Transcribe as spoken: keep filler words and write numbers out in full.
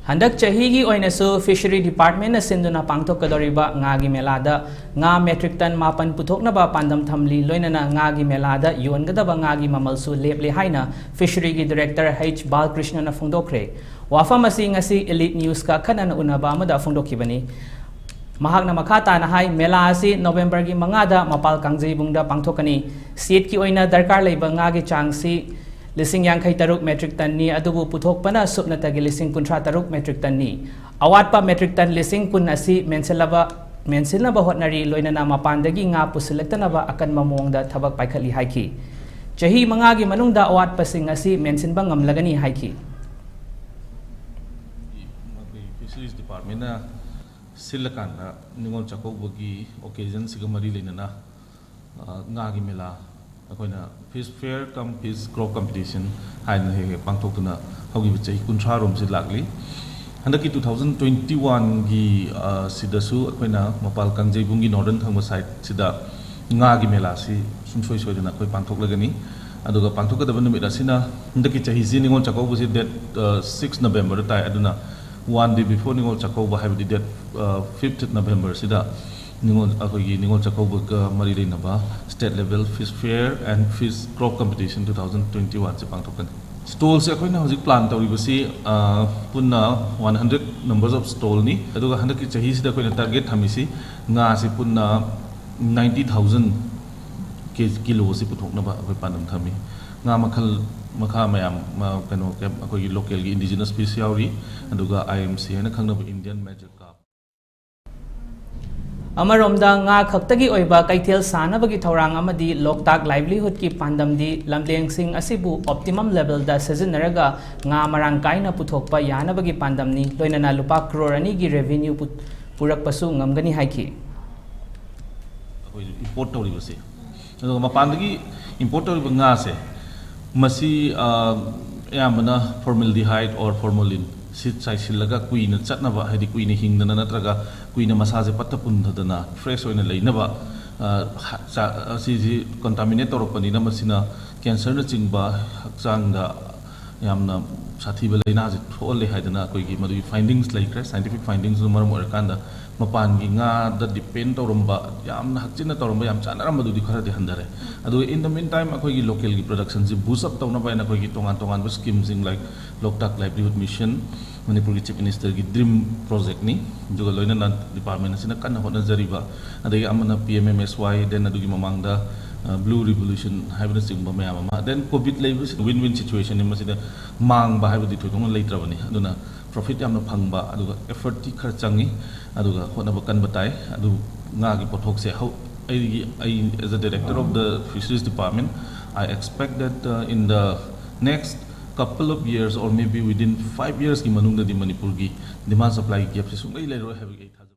ꯍꯟꯗꯛ ꯆꯍꯤꯒꯤ ꯑꯣꯏꯅꯁꯨ Fishery Department ꯅ ꯁꯤꯟꯗꯨꯅ ꯄꯥꯡꯊꯣꯛꯀꯗꯧꯔꯤꯕ ꯉꯥꯒꯤ ꯃꯦꯂꯥꯗ ꯉꯥ metric ton ꯃꯥꯄꯟ ꯄꯨꯊꯣꯛꯅꯕ ꯄꯥꯟꯗꯝ ꯊꯝꯂꯤ꯫ ꯂꯣꯏꯅꯅ ꯉꯥꯒꯤ ꯃꯦꯂꯥꯗ ꯌꯣꯟꯒꯗꯕ ꯉꯥꯒꯤ ꯃꯃꯜꯁꯨ ꯂꯦꯞꯂꯦ ꯍꯥꯏꯅ Fishery ꯒꯤ Director H ꯕꯥꯂꯀ꯭ꯔꯤꯁꯅꯅ ꯐꯣꯡꯗꯣꯛꯈ꯭ꯔꯦ꯫ ꯋꯥꯐꯝ ꯑꯁꯤ ꯉꯁꯤ Elite News ꯀ ꯑꯈꯟꯅꯅ ꯎꯅꯕ ꯑꯃꯗ ꯐꯣꯡꯗꯣꯛꯈꯤꯕꯅꯤ꯫ ꯃꯍꯥꯛꯅ ꯃꯈꯥ ꯇꯥꯅ ꯍꯥꯏ, ꯃꯦꯂꯥ ꯑꯁꯤ November ꯒꯤ ꯃꯉꯥꯗ ꯃꯄꯥꯜ ꯀꯥꯡꯖꯩꯕꯨꯡꯗ ꯄꯥꯡꯊꯣꯛꯀꯅꯤ꯫ State ꯀꯤ ꯑꯣꯏꯅ ꯗꯔꯀꯥꯔ ꯂꯩꯕ ꯉꯥꯒꯤ ꯆꯥꯡꯁꯤ ꯂꯤꯁꯤꯡ ꯌꯥꯡꯈꯩ ꯇꯔꯨꯛ metric ton ꯅꯤ, ꯑꯗꯨꯕꯨ ꯄꯨꯊꯣꯛꯄꯅ ꯁꯨꯞꯅꯇꯒꯤ ꯂꯤꯁꯤꯡ ꯀꯨꯟꯊ꯭ꯔꯥ ꯇꯔꯨꯛ metric ton ꯅꯤ꯫ ꯑꯋꯥꯠꯄ metric ton ꯂꯤꯁꯤꯡ ꯀꯨꯟ ꯑꯁꯤ ꯃꯦꯟꯁꯤꯜꯂꯕ, ꯃꯦꯟꯁꯤꯟꯅꯕ ꯍꯣꯠꯅꯔꯤ, ꯂꯣꯏꯅꯅ ꯃꯄꯥꯟꯗꯒꯤ ꯉꯥ ꯄꯨꯁꯤꯜꯂꯛꯇꯅꯕ ꯑꯀꯟꯕ ꯃꯑꯣꯡꯗ ꯊꯕꯛ ꯄꯥꯏꯈꯠꯂꯤ ꯍꯥꯏꯈꯤ꯫ ꯆꯍꯤ ꯃꯉꯥꯒꯤ ꯃꯅꯨꯡꯗ ꯑꯋꯥꯠꯄꯁꯤꯡ ꯑꯁꯤ ꯃꯦꯟꯁꯤꯟꯕ ꯉꯝꯂꯒꯅꯤ ꯍꯥꯏꯈꯤ꯫ ꯃꯈꯣꯏ Fisheries Department ꯅ ꯁꯤꯜꯂꯀꯥꯟꯗ ꯅꯤꯉꯣꯜ ꯆꯥꯛꯀꯧꯕꯒꯤ occasion ꯁꯤꯒ ꯃꯔꯤ ꯂꯩꯅꯅ, ꯑ, ꯉꯥꯒꯤ ꯃꯦꯂꯥ, ꯑꯩꯈꯣꯏꯅ Fish Fair cum Fish Crop Competition ꯍꯥꯏꯅ ꯍꯦꯛ ꯍꯦꯛ ꯄꯥꯡꯊꯣꯛꯇꯨꯅ ꯍꯧꯈꯤꯕ ꯆꯍꯤ ꯀꯨꯟꯊ꯭ꯔꯥ ꯔꯣꯝꯁꯤ ꯂꯥꯛꯂꯤ꯫ ꯍꯟꯗꯛꯀꯤ two thousand twenty one ꯒꯤ, ꯑ, ꯁꯤꯗꯁꯨ ꯑꯩꯈꯣꯏꯅ ꯃꯄꯥꯜ ꯀꯥꯡꯖꯩꯕꯨꯡꯒꯤ Northern ꯊꯪꯕ side ꯁꯤꯗ ꯉꯥꯒꯤ ꯃꯦꯂꯥꯁꯤ ꯁꯨꯡꯁꯣꯏ ꯁꯣꯏꯗꯅ ꯑꯩꯈꯣꯏ ꯄꯥꯡꯊꯣꯛꯂꯒꯅꯤ꯫ ꯑꯗꯨꯒ ꯄꯥꯡꯊꯣꯛꯀꯗꯕ ꯅꯨꯃꯤꯠ ꯑꯁꯤꯅ, ꯍꯟꯗꯛꯀꯤ ꯆꯍꯤꯁꯤ ꯅꯤꯉꯣꯜ ꯆꯥꯛꯀꯧꯕꯁꯤ date, ꯑ, six November ꯗ ꯇꯥꯏ꯫ ꯑꯗꯨꯅ one day before Ningol Chakkouba, ꯍꯥꯏꯕꯗꯤ date, ꯑ, fifth November ꯁꯤꯗ ꯅꯤꯉꯣꯜ, ꯑꯩꯈꯣꯏꯒꯤ ꯅꯤꯉꯣꯜ ꯆꯥꯛꯀꯧꯕꯒ ꯃꯔꯤ ꯂꯩꯅꯕ State Level Fish Fair and Fish Crop Competition two thousand twenty one ꯁꯦ ꯄꯥꯡꯊꯣꯛꯀꯅꯤ꯫ Stall ꯁꯦ ꯑꯩꯈꯣꯏꯅ ꯍꯧꯖꯤꯛ plan ꯇꯧꯔꯤꯕꯁꯤ, ꯑ, ꯄꯨꯟꯅ one hundred numbers of stall ꯅꯤ꯫ ꯑꯗꯨꯒ ꯍꯟꯗꯛꯀꯤ ꯆꯍꯤꯁꯤꯗ ꯑꯩꯈꯣꯏꯅ target ꯊꯝꯃꯤꯁꯤ ꯉꯥꯁꯤ ꯄꯨꯟꯅ ninety thousand ꯀꯦ-, ꯀꯤꯂꯣꯁꯤ ꯄꯨꯊꯣꯛꯅꯕ ꯑꯩꯈꯣꯏ ꯄꯥꯟꯗꯝ ꯊꯝꯃꯤ꯫ ꯉꯥ ꯃꯈꯜ ꯃꯈꯥ ꯃꯌꯥꯝ, ꯃ-, ꯀꯩꯅꯣ, ꯀꯩ-, ꯑꯩꯈꯣꯏꯒꯤ local ꯒꯤ indigenous fish ꯌꯥꯎꯔꯤ, ꯑꯗꯨꯒ I M C ꯍꯥꯏꯅ ꯈꯪꯅꯕ Indian Major Carp꯫ ꯑꯃꯔꯣꯝꯗ, ꯉꯥ ꯈꯛꯇꯒꯤ ꯑꯣꯏꯕ ꯀꯩꯊꯦꯜ ꯁꯥꯅꯕꯒꯤ ꯊꯧꯔꯥꯡ ꯑꯃꯗꯤ ꯂꯣꯛꯇꯥꯛ livelihood ꯀꯤ ꯄꯥꯟꯗꯝꯗꯤ ꯂꯝꯂꯦꯟꯁꯤꯡ ꯑꯁꯤꯕꯨ optimum level ꯗ ꯁꯤꯖꯤꯟꯅꯔꯒ ꯉꯥ ꯃꯔꯥꯡ ꯀꯥꯏꯅ ꯄꯨꯊꯣꯛꯄ ꯌꯥꯅꯕꯒꯤ ꯄꯥꯟꯗꯝꯅꯤ, ꯂꯣꯏꯅꯅ ꯂꯨꯄꯥ ꯀ꯭ꯔꯣꯔ ꯑꯅꯤꯒꯤ revenue ꯄꯨ-, ꯄꯨꯔꯛꯄꯁꯨ ꯉꯝꯒꯅꯤ ꯍꯥꯏꯈꯤ꯫ ꯑꯩꯈꯣꯏ import ꯇꯧꯔꯤꯕꯁꯦ, ꯑꯗꯨꯒ ꯃꯄꯥꯟꯗꯒꯤ import ꯇꯧꯔꯤꯕ ꯉꯥꯁꯦ, ꯃꯁꯤ, ꯑ, ꯑꯌꯥꯝꯕꯅ formaldehyde or formalin ꯁꯤ ꯆꯥꯏꯁꯤꯜꯂꯒ ꯀꯨꯏꯅ ꯆꯠꯅꯕ, ꯍꯥꯏꯗꯤ ꯀꯨꯏꯅ ꯍꯤꯡꯗꯅ ꯅꯠꯇ꯭ꯔꯒ ꯀꯨꯏꯅ ꯃꯁꯥꯁꯦ ꯄꯠꯊ ꯄꯨꯝꯊꯗꯅ fresh ꯑꯣꯏꯅ ꯂꯩꯅꯕ, ꯑ, ꯍ-, ꯆꯥ-, ꯑꯁꯤꯁꯤ contaminate ꯇꯧꯔꯛꯄꯅꯤꯅ ꯃꯁꯤꯅ cancer ꯅꯆꯤꯡꯕ ꯍꯛꯆꯥꯡꯗ ꯌꯥꯝꯅ ꯁꯥꯊꯤꯕ ꯂꯥꯏꯅꯥꯁꯦ ꯊꯣꯛꯍꯜꯂꯦ ꯍꯥꯏꯗꯅ ꯑꯩꯈꯣꯏꯒꯤ ꯃꯗꯨꯒꯤ findings ꯂꯩꯈ꯭ꯔꯦ꯫ Scientific findings ꯗꯨꯅ ꯃꯔꯝ ꯑꯣꯏꯔꯀꯥꯟꯗ ꯃꯄꯥꯟꯒꯤ ꯉꯥꯗ depend ꯇꯧꯔꯝꯕ, ꯌꯥꯝꯅ ꯍꯛꯆꯤꯟꯅ ꯇꯧꯔꯝꯕ, ꯌꯥꯝ ꯆꯥꯟꯅꯔꯝꯕꯗꯨꯗꯤ ꯈꯔꯗꯤ ꯍꯟꯊꯔꯦ꯫ ꯑꯗꯨꯒ in the meantime ꯑꯩꯈꯣꯏꯒꯤ local ꯒꯤ production ꯁꯤ boost up ꯇꯧꯅꯕ ꯍꯥꯏꯅ ꯑꯩꯈꯣꯏꯒꯤ ꯇꯣꯉꯥꯟ ꯇꯣꯉꯥꯟꯕ scheme ꯁꯤꯡ like Loktak Livelihood Mission, ꯃꯅꯤꯄꯨꯔꯒꯤ Chief Minister ꯒꯤ dream project ꯅꯤ꯫ ꯑꯗꯨꯒ ꯂꯣꯏꯅꯅ department ꯑꯁꯤꯅ ꯀꯟꯅ ꯍꯣꯠꯅꯖꯔꯤꯕ, ꯑꯗꯒꯤ ꯑꯃꯅ P M M S Y, then ꯑꯗꯨꯒꯤ ꯃꯃꯥꯡꯗ, ꯑ, Blue Revolution ꯍꯥꯏꯕꯅꯆꯤꯡꯕ ꯃꯌꯥꯝ ꯑꯃ, then COVID ꯂꯩꯕꯁꯤ win win situation ꯅꯤ꯫ ꯃꯁꯤꯗ ꯃꯥꯡꯕ ꯍꯥꯏꯕꯗꯤ ꯊꯣꯏꯗꯣꯛꯅ ꯂꯩꯇ꯭ꯔꯕꯅꯤ꯫ ꯑꯗꯨꯅ profit ꯌꯥꯝꯅ ꯐꯪꯕ, ꯑꯗꯨꯒ effort ꯇꯤ ꯈꯔ ꯆꯪꯉꯤ, ꯑꯗꯨꯒ ꯍꯣꯠꯅꯕ ꯀꯟꯕ ꯇꯥꯏ꯫ ꯑꯗꯨ ꯉꯥꯒꯤ ꯄꯣꯠꯊꯣꯛꯁꯦ ꯍꯧ-, ꯑꯩꯒꯤ, ꯑꯩ as a director of the fisheries department, I expect that, uh, in the next couple of years or maybe within five years ꯀꯤ ꯃꯅꯨꯡꯗꯗꯤ ꯃꯅꯤꯄꯨꯔꯒꯤ demand supply gap ꯁꯤ ꯁꯨꯡꯂꯩ ꯂꯩꯔꯣꯏ ꯍꯥꯏꯕꯒꯤ ꯑꯩ ꯊꯥꯖꯩ꯫